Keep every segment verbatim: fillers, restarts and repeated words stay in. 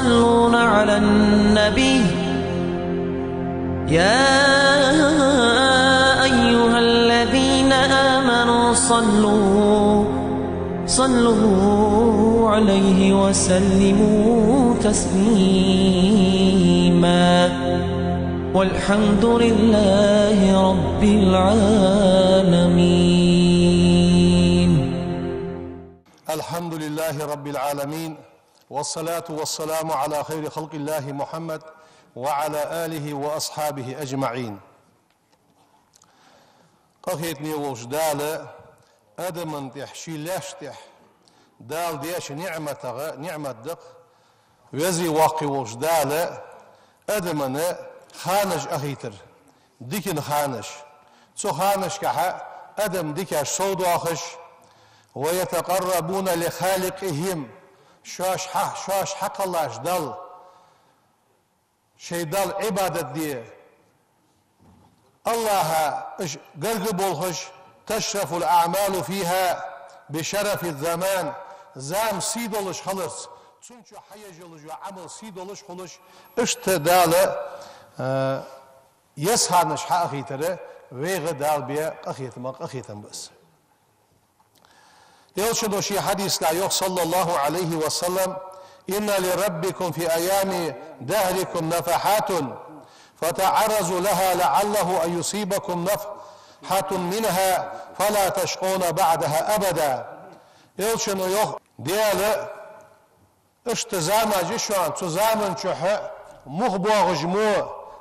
يصلون على النبي، يا أيها الذين آمنوا صلوا، صلوا عليه وسلموا تسليما. والحمد لله رب العالمين. الحمد لله رب العالمين، والصلاة والسلام على خير خلق الله محمد وعلى آله وأصحابه أجمعين. Къахетаме волча Дала адамна тӀа, ший лаьшта тӀа Дала деча ниӀматех ниӀмат да-кх, Веза-Воккха волча Дала адамна ханаш ахийтар, дикан ханаш. Цу ханашкахьа адам дикаш совдоахаш, ويتقربون لخالقهم, шоаш хьа-, шоаш хьакхеллача Далла, шоай Далла Ӏибадат де, АллахӀа уж гарга болхаш, تشرف الأعمال فيها بشرف الزمان, зама сий долаш хиларца, цун чу хьаеш йола Ӏамал сий долаш хулаш, иштта Дала, а, еза ханаш хьаахийтар вайга Дала бе къахетама къахетам ба из. Элчано ший хьадиса тӀа йоах, صلى الله عليه وسلم: إن لربكم في أيام دهركم نفحات فتعرضوا لها لعله أن يصيبكم نفحة منها فلا تشقون بعدها أبدا. Элчано йоах: Дала иштта замаш я шоана, цу заман чухь мух боагӀаш мо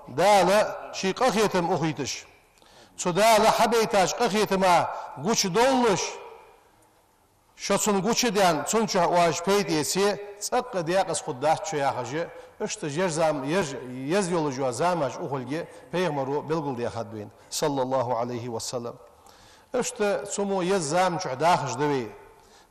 Дала ший къахетам ухийташ. Цу Дала хьабайтача къахетама гучадовлаш, шо цунна гучадаьнна, цун чухь оаш пайда эце, цӀаккха декъаза хургдац шо яхаш, иштта еза зам-, ез-, еза йолаш йола замаш ухилга пайхамаро белгалдаьхад вайна, صلى الله عليه وسلم. Иштта цу мо еза зама чухь дахаш да вай.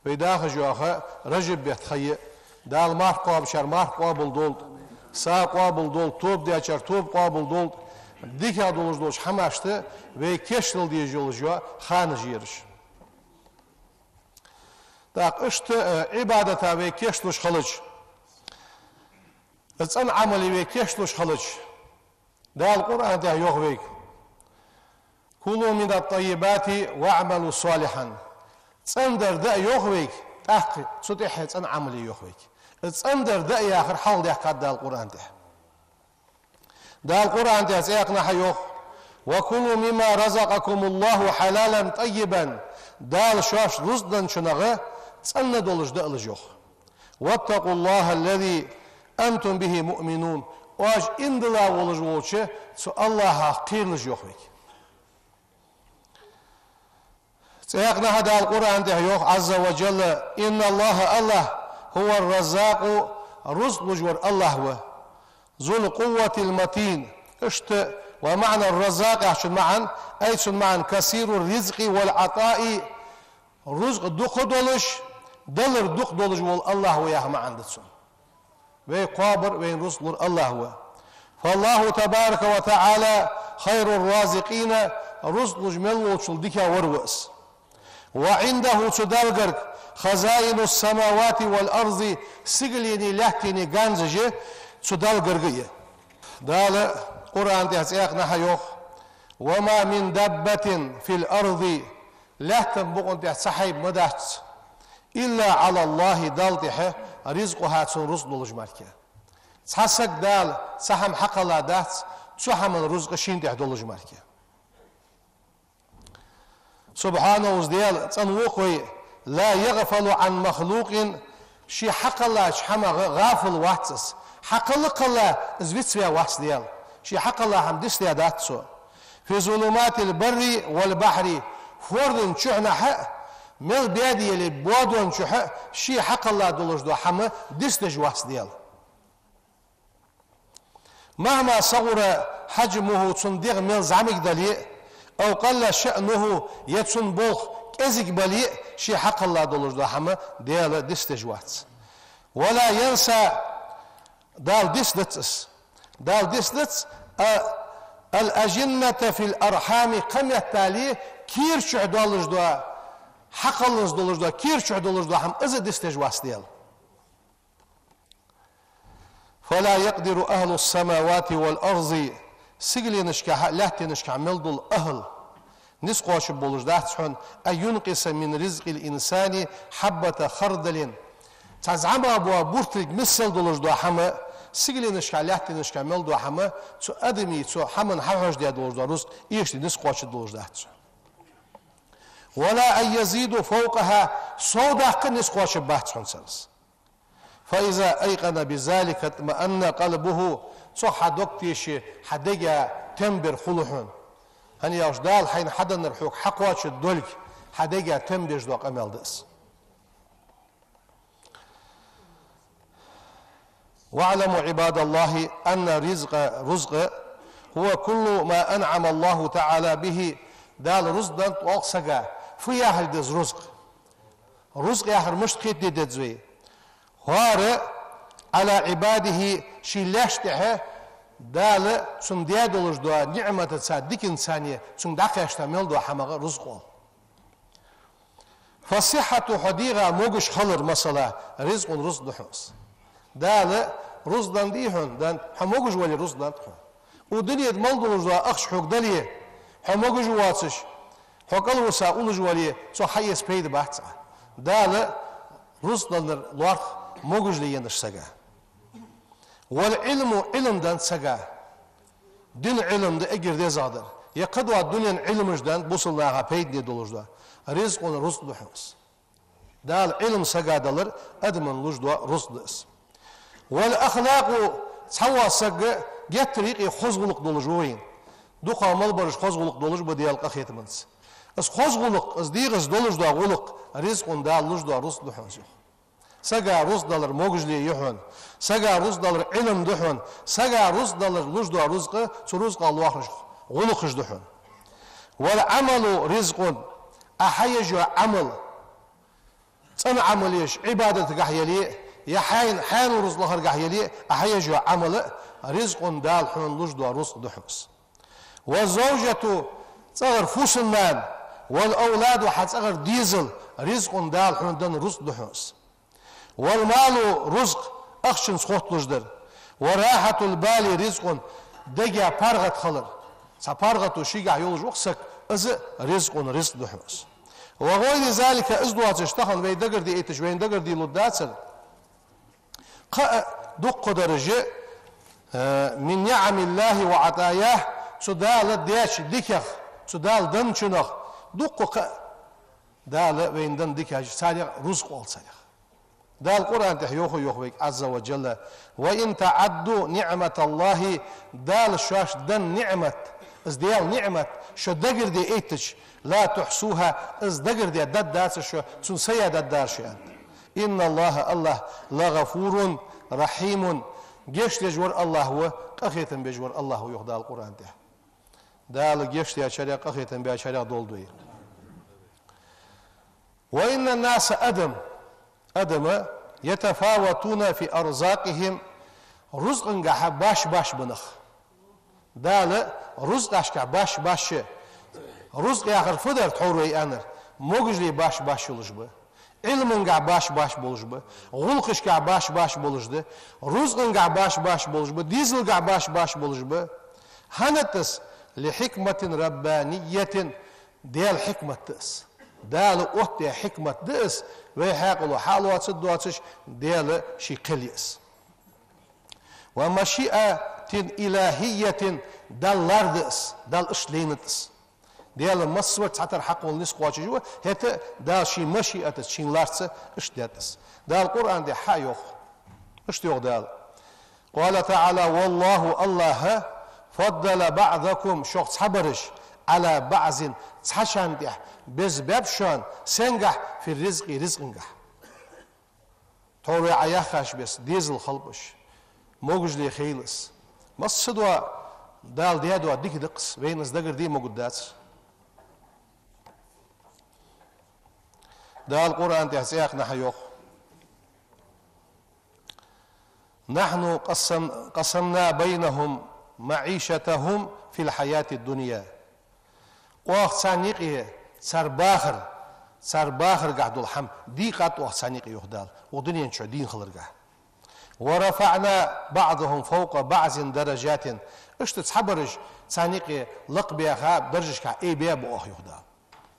Вай дахаш йола ха Ражаб бетта ха я. Дала марха кхоабачар марха къоабалдолда, са къоабалдолда, тоба дечар тоба къоабалдолда, дикагӀа долаш долча хӀамашта вай кийчлуш дезаш йолаш йола ханаш я ераш. ТӀаккха иштта, э, Ӏибадата вай кийчлуш хилча, цӀена Ӏамале вай кийчлуш хилча, Дала Къуръан тӀа йоах вайга: كلوا من الطيبات واعملوا صالحا. ЦӀенадар даа йоах вайга, тӀаккха цу тӀехьа цӀена Ӏамале йоах вайга. ЦӀенадар даа яхар хьалхадаьккхад Дала Къуръан тӀа. Дала Къуръан тӀа цхьаькханахьа йоах: وكلوا مما رزقكم الله حلالا طيبا. Дала шоашта рузкъ денначунах цӀена долаш даалаш йоах. واتقوا الله الذي أنتم به مؤمنون. Оаш иман дилла волаш волча цу АллахӀах кхералаш йоах вайга. Цхьаькханахьа Дала Къуръан тӀа йоах, عز وجل: إن الله, АллахӀ, هو الرزاق, рузкъ луш вар АллахӀ ва, ذو القوة المتين. Иштта, ومعنى الرزاق яхачун маӀан, أي цун маӀан كثير الرزق والعطاء, рузкъ дукха долаш, далар дукха долаш вола АллахӀ ва яха маӀан да цун. Вай кхоабар, вайна рузкъ лур АллахӀ ва. فالله تبارك وتعالى خير الرازقين, рузкъ луш мел волчул дикагӀвар ва из. وعنده, цу Далла гарга, خزائن السماوات والأرض, сигаленеи лаьттанеи ганзаш цу Далла гарга я. Дала Къуръан тӀа цхьаькханахьа йоах: وما من دابة في الأرض, лаьттан букъа тӀа цхьа хьайба ма дац, إلا على الله, Далла тӀа, رزقها, цун рузкъ долаш мара. Цхьа саг Дала цхьа хӀама хьакхелла дац, цу хӀаман рузкъа шийна тӀа долаш мара. سبحانه, из Даьла цӀена ва-кх вай, لا يغفل عن مخلوق, ший хьакхеллача хӀамах гӀафал вац из. Хьакхелла-кхелла из вицваь вац Даьла. Ший хьакхелла хӀама дицдаь дац цо. في ظلمات البر والبحر, форда чухьнахьа а, мел баьде яле боадон чухьа а ший хьакхелла долаш дола хӀама дицдеш вац Даьла. مهما صغر حجمه, цун дегӀ мел зӀамига дале а, أو قل شأنه, е цун болх кӀезига бале а, ший хьакхелла долаш дола хӀама Даьла дицдеш вац. ولا ينسى, Дала дицдац из. Дала дицдац, а, الأجنة في الأرحام, кхаметтале кера чухь долаш дола, хьакхелланза долаш дола, кера чухь долаш дола хӀама из а дицдеш вац Даьла. فلا يقدر أهل السماوات والأرض, сигаленашкахьа а лаьттанашкахьа а мел дола ахӀл, низ кхоачаш болаш дац хьона, أن ينقص من رزق الإنسان حبة خردل. Цхьа зӀамагӀа бола буртилг миссел долаш дола хӀама, сигаленашкахьа а лаьттанашкахьа а мел дола хӀама, цу адамий цу хӀаман хьахьожадаь долаш дола рузкъ, эшди низ кхоачаш долаш дац хьона. ولا أن يزيد فوقها, сов даккха низ кхоачаш бац хьона царца. فإذا أيقن بذلك اطمأن قلبه, цох хьа дог теши, хьа дега тем бер хул хьона. ХӀана аьлча Дала хьайна хьаденнар хьога хьакхоачаш долга, хьа дега тем беш дола къамаьл да из. واعلموا عباد الله أن الرزق, рузкъ, هو كل ما أنعم الله تعالى به, Дала рузкъ денна тӀа волча сага. Фу яхилга да из рузкъ? Рузкъ яхар мишта кхетаде деза вай? ХӀара, على عباده, ший лаьшта тӀа Дала цунна даь долаш дола ниӀматаца, диканца цунга дӀакхаьча мел дола хӀамах рузкъ оал. فالصحة, хьо дегӀа могаш хилар, масала, رزق, рузкъ да хьона из. Дала рузкъ денна дий хьона, денна, хьо могаш вале рузкъ деннад хьона. Укх дунен тӀа мел долаш дола ахча хьога дале, хьо могаш воацаш, хьо кӀалвиса уллаш вале, цох хьаэца пайда бац Ӏа. Дала рузкъ деннар лоархӀ могашал еннача сага. والعلم, Ӏилма денна сага. Дина Ӏилма да эггара дезагӀдар. Е кхыдола дунен Ӏилмаш денна, бусалба наха пайдане долаш дола. رزق, рузкъ да хьона из. Дала Ӏилма сага далар адамна луш дола рузкъ да из. والأخلاق, цхьавола саг геттара юкъе хоза гӀулакх долаш ва вайна. ДукхагӀа мел бараш хоза гӀулакх долаш ба Даьла къахетамца. Из хоза гӀулакх, из дегӀаца долаш дола гӀулакх, رزق, Дала луш дола рузкъ да хьона из, йоах. Сага рузкъ далар могашал я хьона. Сага рузкъ далар Ӏилма да хьона. Сага рузкъ далар луш дола рузкъ, цу рузкъах лоархӀаш гӀулакхаш да хьона. والعمل رزق, Ӏа хьаеш йола Ӏамал, цӀена Ӏамал еш, Ӏибадатагахьа яле, е хьайна, хьанал рузкъ лахаргахьа яле, Ӏа хьаеш йола Ӏамал, رزق, Дала хьона луш дола рузкъ да хьона из. والزوجة, цӀагӀара фусам-нана, والأولاد, хьа цӀагӀара дезал, رزق, Дала хьона денна рузкъ да хьона из. والمال رزق, ахчанца хотталуш дар. وراحة البال رزق, дега паргӀата хилар. Цхьа паргӀато шийгахьа йолаш ва-кх саг, из رزق, рузкъ да хьона из. وغير ذلك, из доацаш тахан вай дагарде эттача, вайна дагарде лургдацар. Кхы а дукха дараш, э, من نعم الله وعطاياه, цу Дала даьча диках, цу Дала денначунах, дукха кхы а Дала вайна денна дикаш, царех рузкъ оал царех. Дала Къуръан тӀа йоах, йоах вайга, عز وجل: وإن تعدوا نعمة الله, Дала шоашта денна ниӀмат, из Даьла ниӀмат, шо дагарде эттача, لا تحصوها, из дагарде дергдац шо, цунна сая дергдар шо, аьнна. إن الله, АллахӀ, لغفور رحيم, гешт деш вар АллахӀ ва, къахетам беш вар АллахӀ ва, йоах Дала Къуръан тӀа. Дала гешт дечарех, къахетам бечарех долда вай. وإن الناس, адам, адам, يتفاوتون في أرزاقهم, рузкъангахьа башха-башха ба нах. Дала рузкъашкахьа башха-башха я. Рузкъ яхар фу дар, тхьовра вай аьннар, могашал башха-башха йолаш ба, Ӏилмангахьа башха-башха болаш ба, гӀулакхашкахьа башха-башха болаш да, рузкъангахьа башха-башха болаш ба, дезалгахьа башха-башха болаш ба. ХӀана да из? لحكمة ربانية, Даьла хьикмат да из. Дала оттадаь хьикмат да из, вай хьаькъало хьалоацаргдоацаш, Даьла ший кхел я из. ومشيئة إلهية, Далла лар да из, Дала иштта лайнад из. Даьла массавар цхьатарра хьакхолла низ кхоачаш ва, хӀаьта Дала ший машиатаца, ший ларца иштта даьд из. Дала Къуръан тӀа хьа йоах. Иштта йоах Дала. قال تعالى: والله, АллахӀа, فضل بعضكم, шох цхьабараш, على بعض, цхьачарна тӀа, беза баьб шоана, сенгахьа, في الرزق, рузкъангахьа. Тхьовра Ӏа яхаш беса, дезал халбеш, могашал хийла из. Массадола Дала даь дола дика да-кх из, вайна из дагарде могаргдац. Дала Къуръан тӀа цӀаькха а йоах: نحن قسم-, قسمنا بينهم معيشتهم في الحياة الدنيا. Оаха царна юкъе цар бахар, цар бахаргахьа дола хӀама дийкъад оаха царна юкъе, йоах Дала, укх дунен чу дийна хиларгахьа. «ورفعنا بعضهم فوق بعض درجات». Иштта цхьабараш царна юкъе лакхбаьха, даржашка айбаьб оаха, йоах Дала.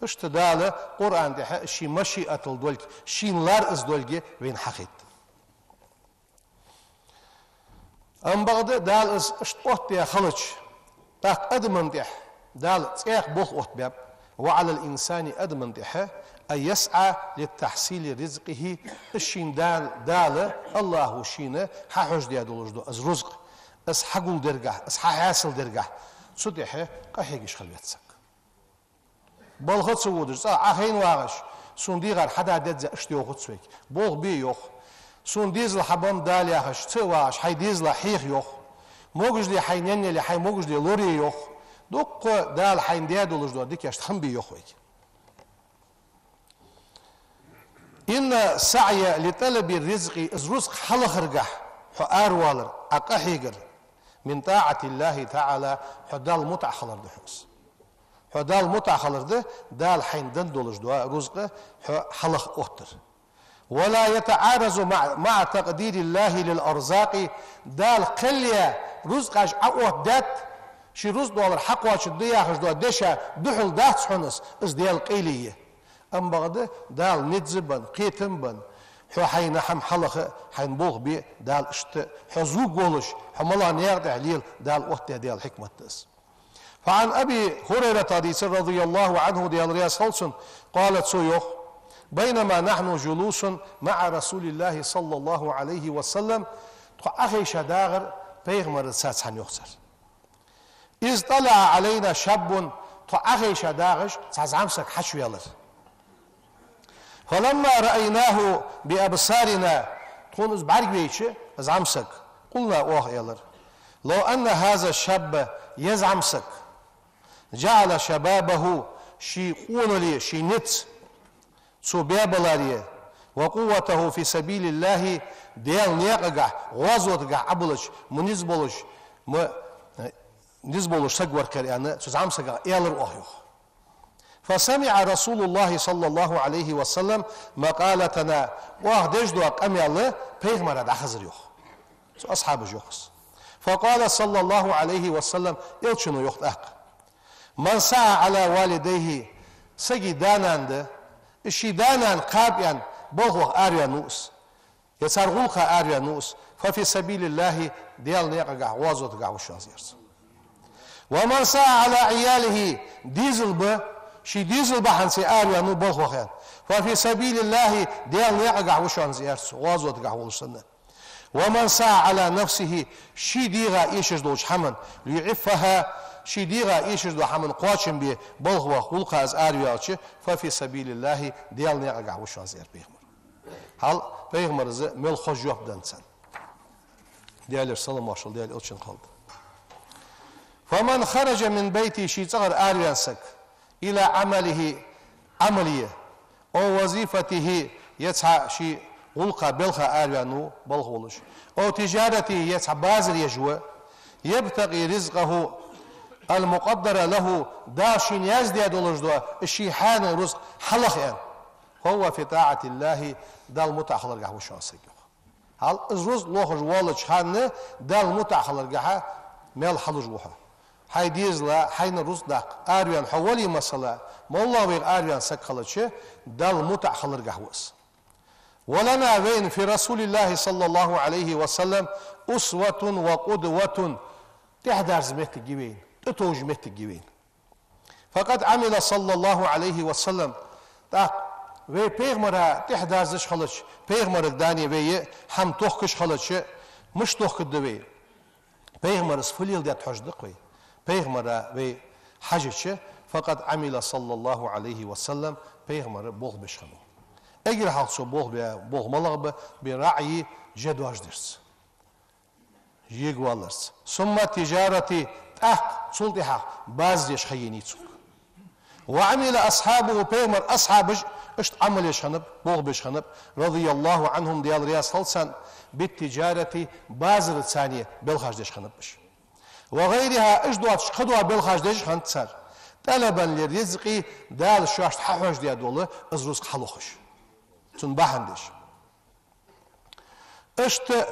Иштта Дала Къуръан тӀа ший машиатал долга, шийна лар из долга вайна хьахайт. Амма бакъда Дала из иштта оттадаь хилча, тӀаккха адамна тӀа Дала цхьаькха болх оттабаьб: «وعلى الإنسان», адамна тӀа, «أن يسعى لتحصيل رزقه», из шийна Дала, Дала, АллахӀо шийна хьахьожадаь долаш дола из рузкъ, из хьагулдергахьа, из хьахьаьсалдергахьа, цу тӀа къахьегаш хила веза саг. Балха ца водаш, цӀагӀа Ӏохайна вагӀаш, сона дегӀар хьада деза, иштта йоахац вайга. Болх бе йоах. Сона дезал хьабеннаб Дала яхаш, ца а вагӀаш, хьай дезала хьеха йоах. Могаш де хьай наьнале, хьай могаш де лорае йоах. Дуккха Дала хьайна даь долаш дола дикашта хам бе йоах вайга. «إن السعي لطلب الرزق», из рузкъ хьалахаргахьа хьо аравалар, Ӏа къахьегар, «من طاعة الله تعالى», хьо Далла мутӀахьа хилар да хьона из. Хьо Далла мутӀахьа хилар да, Дала хьайна денна долаш дола рузкъ хьо хьалаха оттар. «ولا يتعارض مع، مع تقدير الله للأرزاق», Дала кхел яь рузкъаш Ӏооттадаьд, ший рузкъа долар хьакхоачаргда яхаш дола деша духьал дац хьона из, из Даьла къайле я. Амма бакъда Дала низ бенна, кхетам бенна, хьо хьайна хӀама хьалаха, хьайна болх бе, Дала иштта, хьо зувргволаш, хьо малагӀча наькъа тӀа лела, Дала оттадаь Даьла хьикмат да из. «فعن أبي هريرة», хьадис да, «رضي الله عنه», Даьла раьза хилва цунна, «قال», цо йоах: «بينما نحن جلوس مع رسول الله صلى الله عليه وسلم», тхо Ӏохайша дагӀар пайхамарца цхьана, йоах цар. «إذ طلع علينا شاب», тхо Ӏохайша дагӀаш, цхьа зӀамсаг хьачуваьлар. «فلما رأيناه بأبصارنا», тхона из бӀаргавайча, из зӀамсаг, «قلنا», оаха аьлар: «لو أن هذا الشاب», ер зӀамсаг, «جعل شبابه», ший къонале, ший низ цо баь баларе, «وقوته في سبيل الله», Даьла наькъагахьа, гӀазотагахьа Ӏобиллача, ма низ болаш, ма, э, низ болаш саг вар-кх ер, аьнна, цу зӀамсага аьлар оаха, йоах. «فسمع رسول الله صلى الله عليه وسلم مقالتنا», оаха деш дола къамаьл пайхамара дӀахазар, йоах. Цу асхьабаша йоах из. «فقال صلى الله عليه وسلم», Элчано йоах тӀаккха: «من سعى على والديه», сага да-нана да, из ший да-нана кхаба аьнна балха ваха араваьннав из, е цар гӀулакха араваьннав из, «ففي سبيل الله», Даьла наькъагахьа, гӀазотагахьа ва шоана из, аьлар цо. «ومن سعى على عياله», дезал ба, ший дезал бахьанца араваьннав балха ваха аьнна, «ففي سبيل الله», Даьла наькъагахьа ва шоана из, аьлар цо, гӀазотагахьа волаш санна. «ومن سعى على نفسه», ший дегӀа эшаш долча хӀаман, «ليعفها», ший дегӀа эшаш дола хӀаман кхоачам бе балха ваха, гӀулакха из араваьлча, «ففي سبيل الله», Даьла наькъагахьа ва шоана из, аьлар пайхамара. Хьал пайхамара из мел хоза жоп деннад царна. Даьлера салам-моаршал Даьла Элчанна хилда. «فمن خرج من بيته», ший цӀагӀара араваьнна саг, «إلى عمله», Ӏамале, «أو وظيفته», е цхьа ший гӀулакха, балха араваьннав, балха волаш, «أو تجارته», е цхьа базар еш ва, «يبتغي رزقه المقدر له», Дала шийна яздаь долаш дола ший хьаьнал рузкъ хьалаха аьнна, «فهو في طاعة الله», Далла мутӀахьа хиларгахьа ва шоана из саг, йоах. Хьал из рузкъ лохаш воаллача хана Далла мутӀахьа хиларгахьа мел хьалуш ва хьо. Хьай дезала, хьайна рузкъ даккха араваьнна хьо вале, масала, моллагӀа вайга араваьнна саг хилча, Далла мутӀахьа хиларгахьа ва из. «ولنا», вайна, «في رسول الله صلى الله عليه وسلم أسوة وقدوة», тӀехьадарза моттиг я вайна, тӀатовжа моттиг я вайна. «فقد عمل صلى الله عليه وسلم», тӀаккха вай пайхамара тӀехьадарзаш хилча, пайхамарга дани вай хӀама тохкаш хилча, мишта тохкаргда вай? Пайхамара из фу леладаьд хьожаргда-кх вай. Пайхамара вай хьажача, «فقد عمل صلى الله عليه وسلم», пайхамар болх беш хиннав. Эггара хьалха цо болх баь болх малагӀа ба? «برعي», жа доажадерца, жега валарца. «ثم التجارة», тӀаккха цул тӀехьагӀа базар еш ха енай цунга. «وعمل أصحابه», пайхамара асхьабаш иштта Ӏамал еш хиннаб, болх беш хиннаб, «رضي الله عنهم», Даьла раьза хилва царна, «بالتجارة», базарца цхьана балхаш деш хиннаб уж. «وغيرها», уж доацаш кхыдола балхаш деш хиннад цар, «طلبا للرزق», Дала шоашта хьахьожадаь дола из рузкъ хьалохаш, цун бахьан деш. Иштта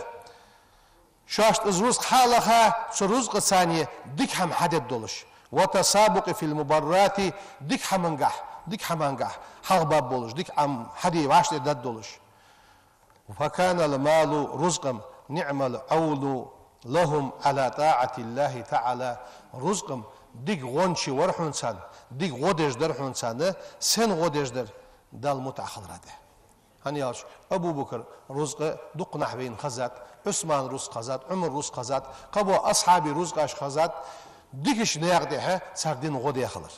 Шоашта из рузкъа хьалаха, цу рузкъаца царна дика хӀама хьадергдолаш. والتسابق في المبارات, дика хӀамангахь, дика хӀамангахь хьалхабаргболаш, дика хӀама хьаде вӀаштӀехьдаргдолаш. فكان المال, рузкъа-м, نعم العون لهم على طاعة الله تعالى, рузкъа-м дика гӀончий вар хьона царна, дика гӀо деш дар хьона царна, сенна гӀо деш дар, Далла мутӀахьа хилара тӀехьа. ХӀана аьлча, Абу Бакра рузкъа дукха наха вайна хезад, Ӏусмана рузкъа хезад, Ӏумара рузкъа хезад, кхыбола асхьабий рузкъаш хезад, дикача наькъа тӀехьа цар дина гӀо де хилар.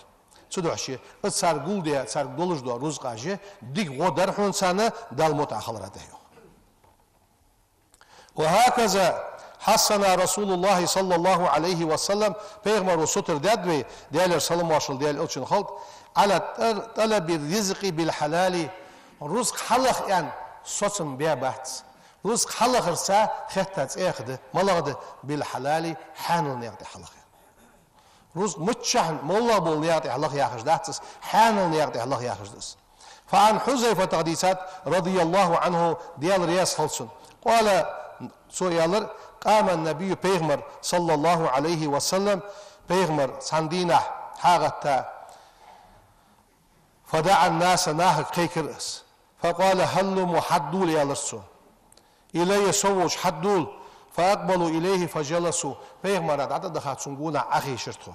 Цудухьа, из цар гулде, царга долаш дола рузкъаш, дика гӀо дар хьона царна, Далла мутӀахьа хилара тӀехьа, йоах. وهكذا حثنا رسول الله صلى الله عليه وسلم, пайхамара сутара даьд вай, Даьлера салам-моаршал Даьла элчанна хилда, على طلب الرزق بالحلال, рузкъа хьалаха аьнна соцам баь бац. Рузкъа хьалахарца хетта цӀех да, малагӀа да, بالحلال, хьанала наькъа тӀа хьалаха. Рузкъа миччахьа, моллагӀа бола наькъа тӀа лаха яхаш дац из, хьанала наькъа тӀа лаха яхаш да из. فعن حذيفة, хьадийцад, رضي الله عنه, Даьла раьза хилва цунна. قال, цо аьлар: قام النبي, пайхамар, صلى الله عليه وسلم, пайхамар цхьан дийнахьа хьагӀатта, فدعا الناس, нахага кхайкар из. فقال: هلموا, хьадувла, аьлар цо. إلي, со волча хьадувла. فأقبلوا إليه فجلسوا. Пайхамара дӀатӀадаха цунна гонахьа Ӏохайшар тхо.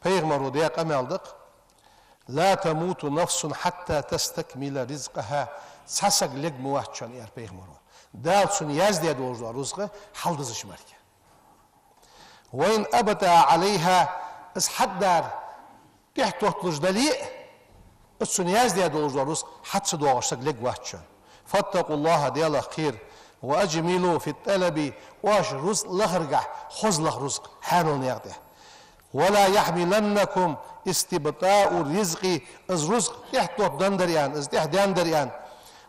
Пайхамара даь къамаьл да-кх: لا تموت نفس حتى تستكمل رزقها. Цхьа саг лерг ма вац шоана, аьлар пайхамара, Дала цунна яздаь долаш дола рузкъа хьалдизача мара. وإن أبطأ عليها, из хьадар тӀехьатотталуш дале а, из цунна яздаь долаш дола рузкъа хьа ца доагӀаш саг лерг вац шоана. فاتقوا الله, Даьлах кхера, وأجملوا في الطلب, оаш рузкъа лахаргахь хоза лаха рузкъа, хьанала наькъа тӀа. ولا يحملنكم استبطاء الرزق, из рузкъа тӀехьатоттадаьннадар аьнна, из тӀехьадаьннадар аьнна,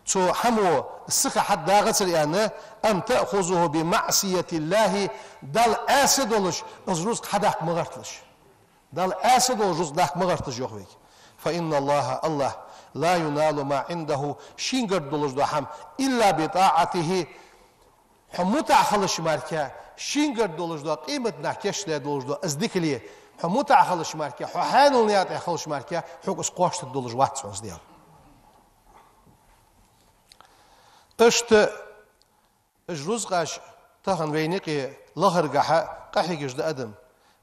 цу хӀамо сиха хьадагӀацар аьнна, أن تأخذوه بمعصية الله, Далла Ӏаьса долаш из рузкъа хьадаккха ма гӀерталаш. Далла Ӏаьса долаш рузкъа даккха ма гӀерталаш, йоах вайга. فإن الله, АллахӀ, لا ينال ما عنده, шийгара долаш дола хӀама, إلا بطاعته, хьо мутӀахьа хилча мара, шийгара долаш дола, къематдийнахьа кийчдаь долаш дола из дикале, хьо мутӀахьа хилча мара, хьо хьанала наькъа тӀа хилча мара, хьога из кхоачийтаргдолаш вац хьона из Даьла. Иштта уж рузкъаш тахан вайна юкъе лахаргахьа къахьегаш да адам.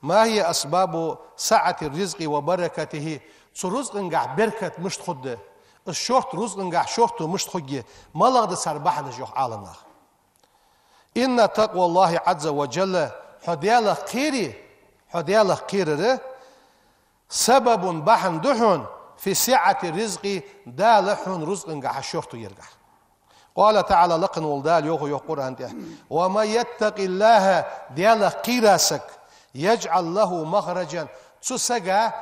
ما هي أسباب سعة الرزق وبركته؟ Цу рузкъангахь беркат мишта хургда? Из шортта, рузкъангахь шортто мишта хургья? МалагӀа да цар бахьанаш, йоах Ӏаламнаха. إن تقوى الله عز وجل, хьо Даьлах кхерар, хьо Даьлах кхерар, سبب, бахьан да хьона, في سعة الرزق, Дала хьона рузкъангахьа шортто яргахь. قال تعالى, лакха вола Дала йоах, йоах Къуръан тӀа: ومن يتق الله, Даьлах кхийра саг, يجعل له مخرجا, цу сага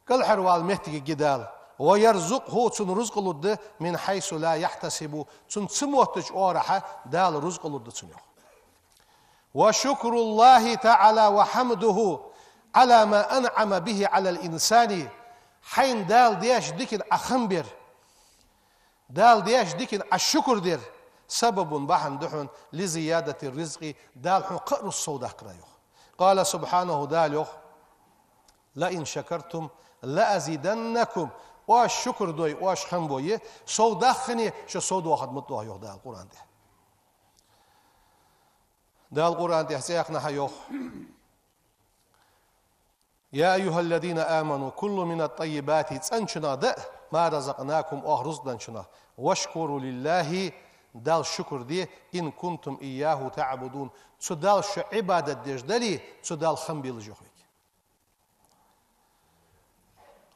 кӀалхарвала моттиг я Дала, ويرزقه, цунна рузкъа лургда, من حيث لا يحتسب, цунна ца моттача оагӀорахьа Дала рузкъа лургда цунна, йоах. وشكر الله تعالى وحمده على ما أنعم به على الإنسان. Хьайна Дала деча дикана Ӏа хам бер, Дала деча дикана Ӏа шукр дар, سبب, бахьан да хьона, لزيادة الرزق, Дала хьона кхы а рузкъа совдаккхара, йоах. قال سبحانه, Дала йоах: لئن شكرتم لأزيدنكم. Оаш шукр дой, оаш хам бой, совдаккхане шо совдоахаргда ма, йоах Дала Къуръан тӀа. Дала Къуръан тӀа цхьаькханахьа йоах: يا أيها الذين آمنوا كلوا من الطيبات, цӀенчунах даа, ما رزقناكم, оаха рузкъа денначунах, واشكروا لله, Далла шукр де, إن كنتم إياه تعبدون, цу Далла шо Ӏибадат деш дале, цу Далла хам белаш, йоах вайга.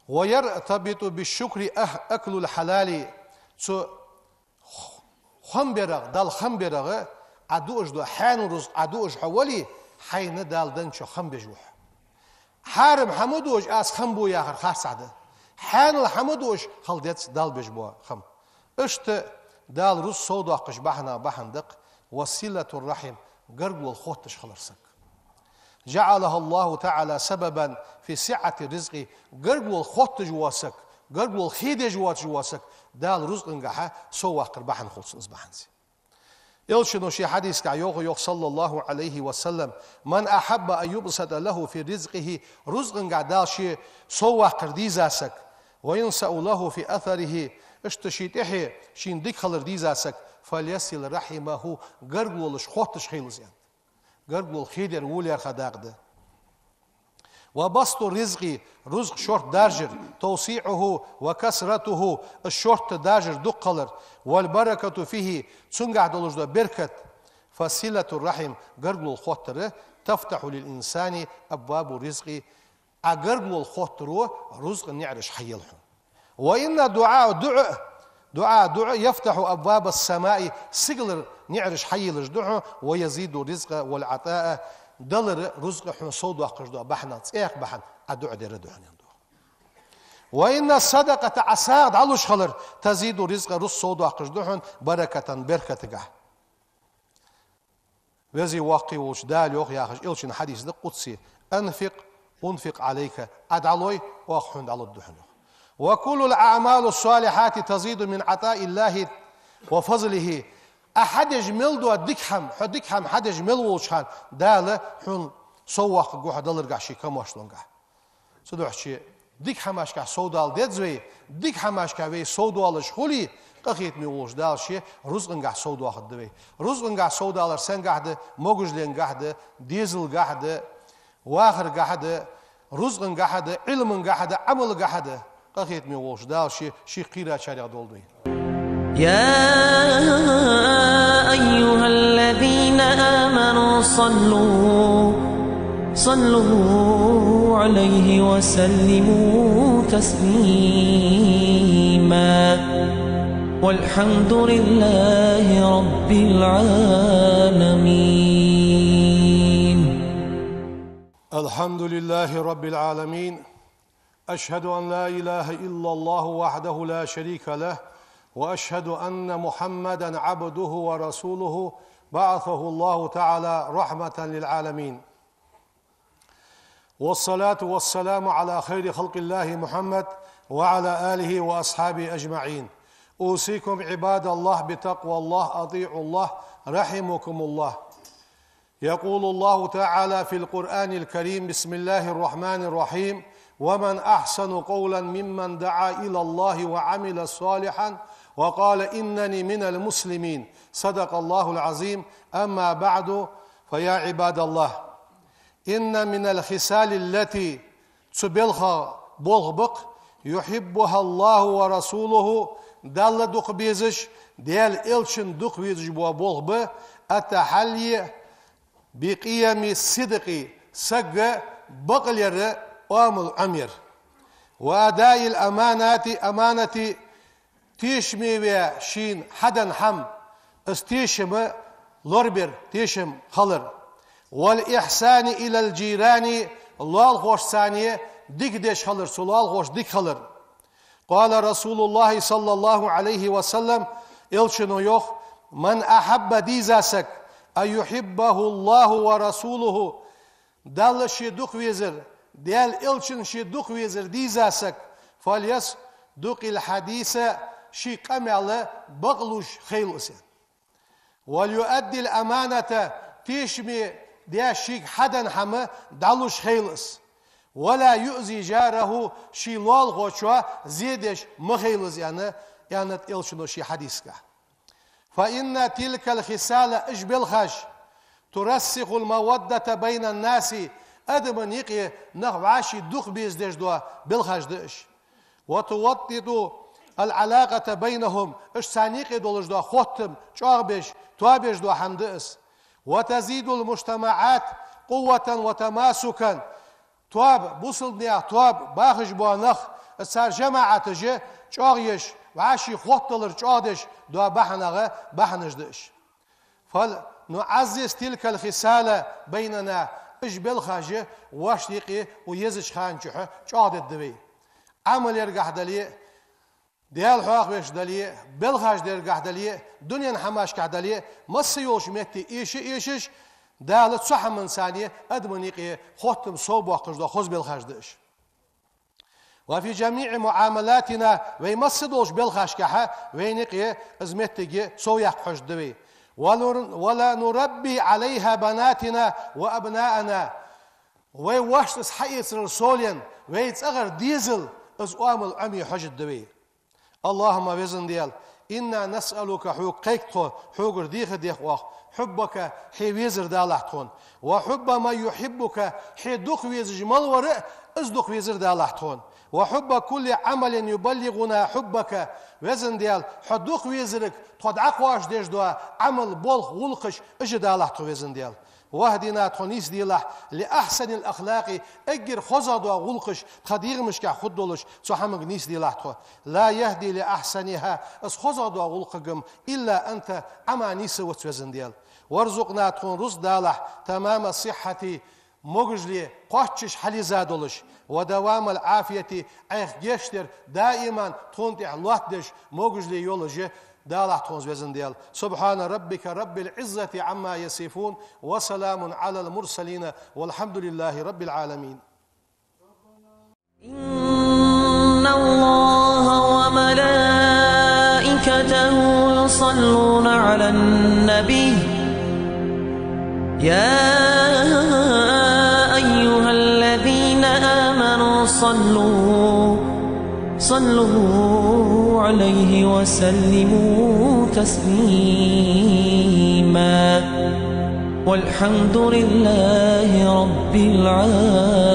ويرتبط بالشكر أكل الحلال, цу хам берах, Далла хам берах, Ӏа дуаш дола хьанал рузкъа Ӏа дуаш хьо вале, хьайна Дала денначох хам беш ва хьо. Хьарам хӀама дуаш, аз хам бу яхар харцахьа да. Хьанал хӀама дуаш, хала деза Далла беш бола хам. Иштта Дала рузкъа совдоаккхаш бахьанех бахьан да-кх وصلة الرحم, гаргало хотташ хилар саг. جعلها الله تعالى سببا في سعة الرزق, гаргало хотташ вола саг, гаргало хедеш воацаш вола саг, Дала рузкъангахьа совваккхар бахьан хул цунна из бахьанца. Элчано ший хьадисагахь йоах, йоах, صلى الله عليه وسلم: «من أحب أن يبسط له في رزقه», рузкъангахь Дала ший сов ваккхар дийза саг, «وينسأ له في أثره», иштта ший тӀехье шийна дика хилар дийза саг, «فليصل رحمه», гаргалонаш хотташ хийла из, аьнна. Гаргалонаш хедар вулярха дакъа да. «وبسط الرزق», рузкъа шортта даржар, «توسيعه وكثرته», из шортта даржар, дукха хилар, «والبركة فيه», цунгахь долаш дола беркат, «فصلة الرحم», гаргалонаш хоттар, «تفتح للإنسان أبواب الرزق», Ӏа гаргалонаш хоттаро рузкъан наӀараш хьайийл хьона. «وإن الدعاء», дуӀа, дуӀа, дуӀа, «يفتح أبواب السماء», сигалара наӀараш хьайийлаш да хьона, «ويزيد الرزق والعطاء», далара рузкъа хьона сов доаккхаш дола бахьан, цхьаькха бахьан, Ӏа дуӀа дер да хьона, аьнна, йоах. «وإن الصدقة», Ӏа сагӀа дӀалуш хилар, «تزيد الرزق», рузкъа сов доаккхаш да хьона, «بركة», беркатагахь. Веза-воккха волча Дала йоах яхаш, Элчан хьадис да къудси: «أنفق أنفق عليك», Ӏа дӀалой, оаха хьона дӀалургда хьона, йоах. «وكل الأعمال الصالحات تزيد من عطاء الله وفضله». Ӏа хьадеш мел дола дика хӀама, хьо дика хӀама хьадеш мел волча хана, Дала хьона сов воаккхаргва хьо даларгахь ший камошлонгахь. Цудухьа дика хӀамашкахь сов дала деза вай, дика хӀамашкахь вай сов доалаш хуле, къахетаме волча Дала ший рузкъангахь сов доахаргда вай. Рузкъангахь сов далар сенгахь да, могашаленгахь да, дезалгахь да, вахаргахь да, рузкъангахь да, Ӏилмангахь да, Ӏамалгахь да. Къахетаме волча Дала ший, ший кхерачарех долда вай. يا أيها الذين آمنوا صلوا، صلوا عليه وسلموا تسليما. والحمد لله رب العالمين. الحمد لله رب العالمين. أشهد أن لا إله إلا الله وحده لا شريك له، وأشهد أن محمدا عبده ورسوله، بعثه الله تعالى رحمة للعالمين. والصلاة والسلام على خير خلق الله محمد وعلى آله وأصحابه أجمعين. أوصيكم عباد الله بتقوى الله، أطيعوا الله، رحمكم الله. يقول الله تعالى في القرآن الكريم: بسم الله الرحمن الرحيم: ومن أحسن قولا ممن دعا إلى الله وعمل صالحا وقال إنني من المسلمين. صدق الله العظيم. أما بعد، فيا عباد الله، إن من الخصال التي، цу балхех болх ба-кх, يحبها الله ورسوله, Далла дукха безаш, Даьла Элчанна дукха везаш бола болх ба, التحلي بقيم الصدق, саг бакълера оамал Ӏомаяр, وأداء الأمانة, аманати, тешаме ваь шийна хьаденна хӀама, из тешам лорабер, тешам хилар, والإحسان إلى الجيران, лоалахошца дика деш хилар, цу лоалахошта дика хилар. قال رسول الله صلى الله عليه وسلم, Элчано йоах: من أحب, дийза саг, أن يحبه الله ورسوله, Далла ше дукха везар, Даьла Элчанна ше дукха везар дийза саг, فليصدق الحديث, ший къамаьл бакълуш хийла из. وليؤد الأمانة, тешаме даь шийга хьаденна хӀама дӀалуш хийла из. ولا يؤذ جاره, ший лоалахочоа зе деш ма хийла из, аьнна, аьннад Элчано ший хьадисагахь. فإن تلك الخصال, уж балхаш, ترسخ المودة بين الناس, адамашта юкъе нах вӀаший дукха безадеш дола балхаш да уж. وتوطد العلاقة بينهم, уж царна юкъе долаш дола хоттам чӀоагӀбеш, тоабеш дола хӀама да из. وتزيد المجتمعات قوة وتماسكا, тоаба, бусалба наьха тоаба, бахаш бола нах, цар жамаӀаташ чӀоагӀъеш, вӀаший хоттадалар чӀоагӀдеш дола бахьанех, бахьанаш да уж. فلنعزز تلك الخصال بيننا, уж балхаш вайна юкъе укх езача хана чухь чӀоагӀдергда вай. Ӏамал яргахь дале, Даьла хьоахавеш дале, балхаш дергахь дале, дунен хӀамашкахь дале, масса йолча метте эша, эшаш, Дала цу хӀаманца адамашта юкъе хоттам сов боаккхаш дола хоза балхаш да уж. وفي جميع معاملاتنا, вай масса долча балхашкахь вайна юкъе из моттиг сов яккха хьожаргда вай. ولنربي عليها بناتنا وأبناءنا. Вай воашта из хьаэцарал совленна, вай цӀагӀара дезал из оамал Ӏомае хьожаргда вай. اللهم, Веза Даьла, إنا نسألك, хьога кхайк тхо, хьогара дехар дех оаха, حبك, хье везар далахь тхона, وحب من يحبك, хье дукха везаш мел вар а, из дукха везар далахь тхона, وحب كل عمل يبلغنا حبك, Веза Даьла, хьо дукха везарга тхо дӀакхоачашдеш дола Ӏамал, болх, гӀулакхаш, уж а далахь тхо, Веза Даьла. واهدنا, тхо нийсделахь, لأحسن الأخلاق, эггара хозагӀа дола гӀулакхаш тха дегӀамашка хургдолаш, цу хӀаманга нийсделахь тхо. لا يهدي لأحسنها, из хозагӀа дола гӀулакхага-м إلا أنت, Ӏа мара нийсвац, Веза Даьла. وارزقنا, тхона рузкъа далахь, تمام الصحة, могашал кхоачаш хьалъиза долаш, ودوام العافية, Ӏайха гешт дар даиман тхона тӀа лоаттадеш, могашал йолаш далахь тхона из, Веза Даьла. سبحان ربك رب العزة عما يصفون، وسلام على المرسلين، والحمد لله رب العالمين. إن الله وملائكته يصلون على النبي، يا أيها الذين آمنوا صلوا، صلوا عليه وسلموا تسليما. والحمد لله رب العالمين.